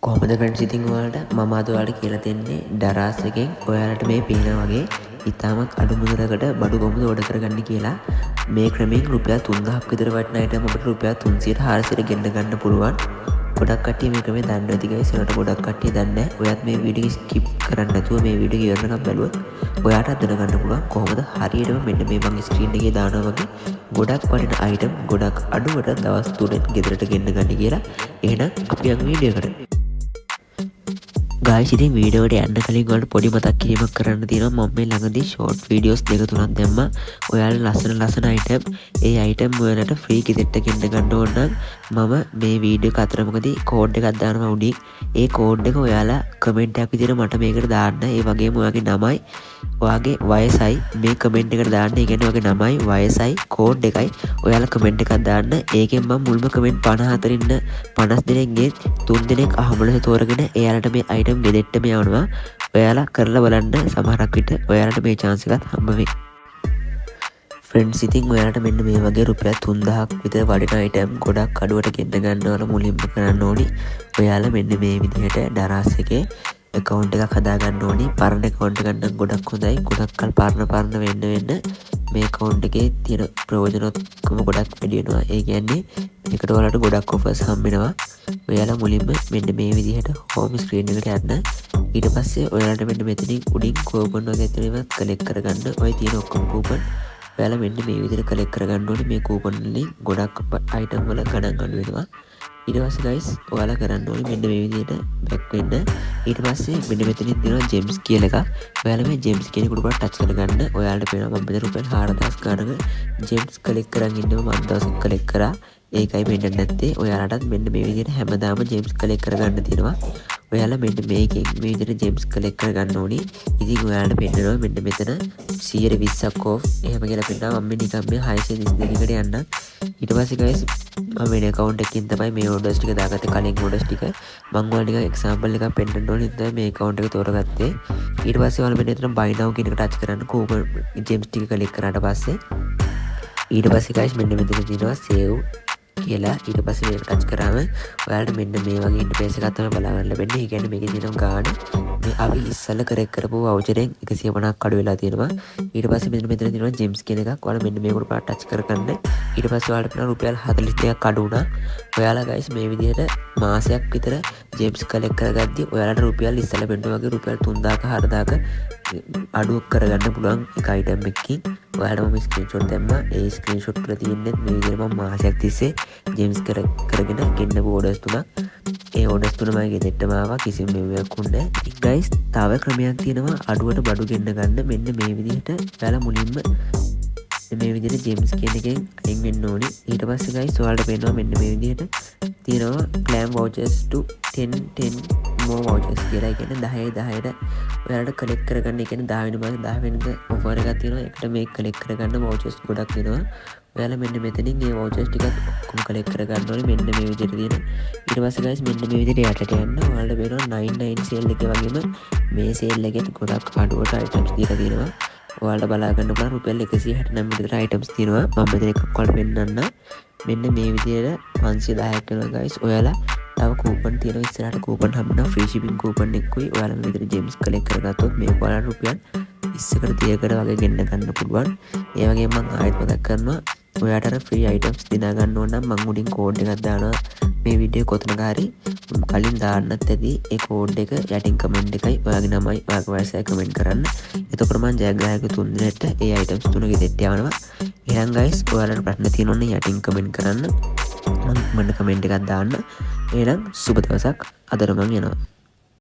කොහොමද ෆ්‍රෙන්ඩ්ස්? ඉතින් ඔයාලට මම අද ඔයාලට කියලා දෙන්නේ ඩරාස් එකෙන් ඔයාලට මේ පේන වගේ ඉතාමත් අඩු මුදලකට බඩු කොහොමද ඕඩර් කරගන්නේ කියලා. මේ ක්‍රමයෙන් රුපියල් 3000ක් විතර වටින අයිටම් අපිට රුපියල් 300ට 400ට ගෙන්න ගන්න පුළුවන්. ගොඩක් කට්ටිය මේ ක්‍රමය දන්නේ නැති ගයිස්. ඒකට ගොඩක් කට්ටිය දන්නේ නැහැ. ඔයත් මේ වීඩියෝ එක ස්කිප් කරන්නේ නැතුව මේ වීඩියෝ එක ඉවරනකම් බැලුවොත් ඔයාටත් දැනගන්න පුළුවන් කොහොමද හරියටම මෙන්න මේ මං ස්ක්‍රීන් එකේ දානවා වගේ ගොඩක් වටින අයිටම් ගොඩක් අඩුවට දවස් 3න් ගෙදරට ගෙන්න ගන්න කියලා. එහෙනම් අපි යමු වීඩියෝ එකට. ගායිස්, ඉතින් වීඩියෝ එකට යන්න කලින් ඔයාලට පොඩි මතක් කිරීමක් කරන්න තියෙනවා. මම මේ ළඟදී ෂෝට් වීඩියෝස් දෙක තුනක් දැම්මා. ඔයාලා ලස්සන ලස්සන අයිටම්, ඒ අයිටම් ඔයාලට ෆ්‍රී ගෙදරට ගෙන්න ගන්න ඕන නම් මම මේ වීඩියෝ එක අතරමඟදී කෝඩ් එකක් දානවා උඩින්. ඒ කෝඩ් එක ඔයාලා කමෙන්ට් එකක් විදිහට මට මේකට දාන්න. ඒ වගේම ඔයාගේ නමයි ඔයාගේ වයසයි මේ කමෙන්ට් එකට දාන්න. ඒ කියන්නේ ඔයාගේ නමයි වයසයි කෝඩ් එකයි ඔයාලා කමෙන්ට් එකක් දාන්න. ඒකෙන් මම මුල්ම කමෙන්ට් 54 ඉන්න 50 දෙනෙක්ගේ තුන් දෙනෙක් අහඹ ලෙස තෝරගෙන එයාලට මේ අයිටම් ගෙදෙට්ටම යවනවා. ඔයාලා කරලා බලන්න, සමහරක් විට ඔයාලට මේ චාන්ස් එකත් හම්බ වෙයි. ෆ්‍රෙන්ඩ්ස්, ඉතින් ඔයාලට මෙන්න මේ වගේ රුපියල් 3000ක් විතර වටින අයිටම් ගොඩක් අඩුවට ගෙන්න ගන්න ඕන මුලින්ම කරන්න ඕනි ඔයාලා මෙන්න මේ විදිහට ඩරාස් එකේ ඇකවුන්ට් එකක් හදාගන්න ඕනි. පරණ ඇකවුන්ට් එකක් නම් ගොඩක් හොඳයි. ගොඩක් කල් පරණ පරණ වෙන්න වෙන්න මේ ඇකවුන්ට් එකේ තියෙන ප්‍රයෝජන ඔක්කොම ගොඩක් වැඩි වෙනවා. ඒ කියන්නේ මේකට ඔයාලට ගොඩක් ඔෆර්ස් හම්බ වෙනවා. ඔයාලා මුලින්ම මෙන්න මේ විදිහට හෝම් ස්ක්‍රීන් එකට යන්න. ඊට පස්සේ ඔයාලට මෙන්න මෙතනින් උඩින් කූපන් වගේ තියෙන ඒවා කලෙක්ට් කරගන්න. ඔය තියෙන ඔක්කොම කූපන් ඔයාලා මෙන්න මේ විදිහට කලෙක්ට් කරගන්න ඕනේ. මේ කූපන් වලින් ගොඩක් අයිටම් වල ගණන් අඩු වෙනවා. ඊට පස්සේ ගයිස්, ඔයාලා කරන්න ඕනේ මෙන්න මේ විදිහට බැක් වෙන්න. ඊට පස්සේ මෙන්න මෙතනින් තියෙනවා ජෙම්ස් කියලා එකක්. ඔයාලා මේ ජෙම්ස් කියන එක උඩ ටච් කරගන්න. ඔයාලට පේනවා මම මෙතන රුපියල් 4000 ගානක ජෙම්ස් කලෙක්ට් කරන් ඉන්නවා. මම දවසක් කලෙක්ට් කරා. ඒකයි පෙන්වන්නේ නැත්තේ. ඔයාලටත් මෙන්න මේ විදිහට හැමදාම ජෙම්ස් කලෙක්ට් කරගන්න තියෙනවා. ඔයාලා මෙන්න මේකෙන් මේ විදිහට ජෙම්ස් කලෙක්ට් කරගන්න ඕනි. ඉතින් ඔයාලට පෙන්නනවා මෙන්න මෙතන 120ක් ඕෆ් එහෙම කියලා පෙන්නනවා. මම මේ නිකන් මේ 632කට යන්න. ඊට පස්සේ ගයිස්, මම වෙන ඇකවුන්ට් එකකින් තමයි මේ ඕඩර්ස් ටික දාගත්තේ, කලින් ඕඩර්ස් ටික. මං ඔයාලට නිකන් එක්සැම්පල් එකක් පෙන්නන්න ඕනි හින්දා මේ ඇකවුන්ට් එක තෝරගත්තේ. ඊට පස්සේ ඔයාලා මෙන්න එතන බයි නව් කියන එක ටච් කරන්න කූපන් ජෙම්ස් ටික කලෙක්ට් කරාට පස්සේ. ඊට පස්සේ ගයිස්, මෙන්න මෙතන තියෙනවා සේව් කියලා. ඊට පස්සේ මේක ටච් කරාම ඔයාලට මෙන්න මේ වගේ ඉන්ටර්ෆේස් එකක් තමයි බලා ගන්න ලැබෙන්නේ. ඒ කියන්නේ මේකේ තියෙන ගාන මේ අපි ඉස්සෙල්ලා කලෙක්ට් කරපු වවුචරෙන් 150ක් අඩු වෙලා තියෙනවා. ඊට පස්සේ මෙන්න මෙතන තියෙනවා ජෙම්ස් කියන එකක්. ඔයාලා මෙන්න මේකට පාර ටච් කරගන්න. ඊට පස්සේ ඔයාලට පේනවා රුපියල් 42ක් අඩු වුණා. ඔයාලා ගයිස්, මේ විදිහට මාසයක් විතර ජෙම්ස් කලෙක්ට් කරගද්දි ඔයාලට රුපියල් ඉස්සෙල්ලා පෙන්නුවා වගේ රුපියල් 3000ක 4000ක අඩුවක් කරගන්න පුළුවන් එක අයිටම් එකකින්. ඔයාලට මම ස්ක්‍රීන්ෂොට් දැම්මා. ඒ ස්ක්‍රීන්ෂොට් වල තියෙන්නේ මේ විදිහට මම මාසයක් තිස්සේ ජෙම්ස් කරගෙන ගෙන්නපු ඕඩර්ස් තුනක්. ඒ ඕඩර්ස් තුන මගේ ගෙදරටම ආවා, කිසිම මෙව්වක් වුණේ නැහැ. ඉතින් ගයිස්, තව ක්‍රමයක් තියෙනවා අඩුවට බඩු ගෙන්න ගන්න. මෙන්න මේ විදිහට ඔයාලා මුලින්ම මේ විදිහට ජෙම්ස් කියන එකෙන් අයින් වෙන්න ඕනි. ඊට පස්සේ ගයිස්, ඔයාලට පේනවා මෙන්න මේ විදිහට තියෙනවා claim vouchers to 10 10 more vouchers කියලා. ඒ කියන්නේ 10 10ට ඔයාලට කලෙක්ට් කරගන්න. ඒ කියන්නේ 10 වෙනි මාසේ 10 වෙනිදා ඔෆර් එකක් තියෙනවා. ඒකට මේ කලෙක්ට් කරගන්න වවුචර්ස් ගොඩක් දෙනවා. ඔයාලා මෙන්න මෙතනින් මේ වවුචර්ස් ටිකත් ඔක්කොම කලෙක්ට් කරගන්න ඕනේ මෙන්න මේ විදිහට තියෙන. ඊට පස්සේ ගයිස්, මෙන්න මේ විදිහට යටට යන්න. ඔයාලට පේනවා 99 සේල් එකේ වගේම මේ සේල් එකෙත් ගොඩක් අඩුවට අයිටම්ස් දීලා තියෙනවා. ඔයාලට බලා ගන්න පුළුවන් රුපියල් 169 විතර අයිටම්ස් තියෙනවා. මම මෙතන එකක් ඔයාලට පෙන්නන්නම්. මෙන්න මේ විදිහට 510ක් වෙනවා ගයිස්. ඔයාලා තව කූපන් තියෙනවා, ඉස්සරහට කූපන් හම්බෙනවා, ෆ්‍රී ෂිපින් කූපන් එකකුයි. ඔයාලා මේ විදිහට ජෙම්ස් කලෙක්ට් කරගත්තොත් මේක ඔයාලට රුපියල් 20කට 30කට වගේ ගෙන්න ගන්න පුළුවන්. ඒ වගේම මං ආයෙත් මතක් කරනවා, ඔයාට අර ෆ්‍රී අයිටම්ස් දිනා ගන්න ඕන නම් මං උඩින් කෝඩ් එකක් දානවා. මේ වීඩියෝ කොතනක හරි කලින් දාන්නත් ඇති. ඒ කෝඩ් එක යටින් කමෙන්ට් එකයි ඔයාගේ නමයි ඔයාගේ වයසයි කමෙන්ට් කරන්න. එතකොට මං ජයග්‍රාහක තුන් දෙනෙක්ට ඒ අයිටම්ස් තුන ගෙදරට යවනවා. එහෙනම් ගයිස්, ඔයාලට ප්‍රශ්න තියෙනවා නම් යටින් කමෙන්ට් කරන්න. මං ඉක්මනට කමෙන්ට් එකක් දාන්න. එහෙනම් සුබ දවසක්. අදට මං යනවා.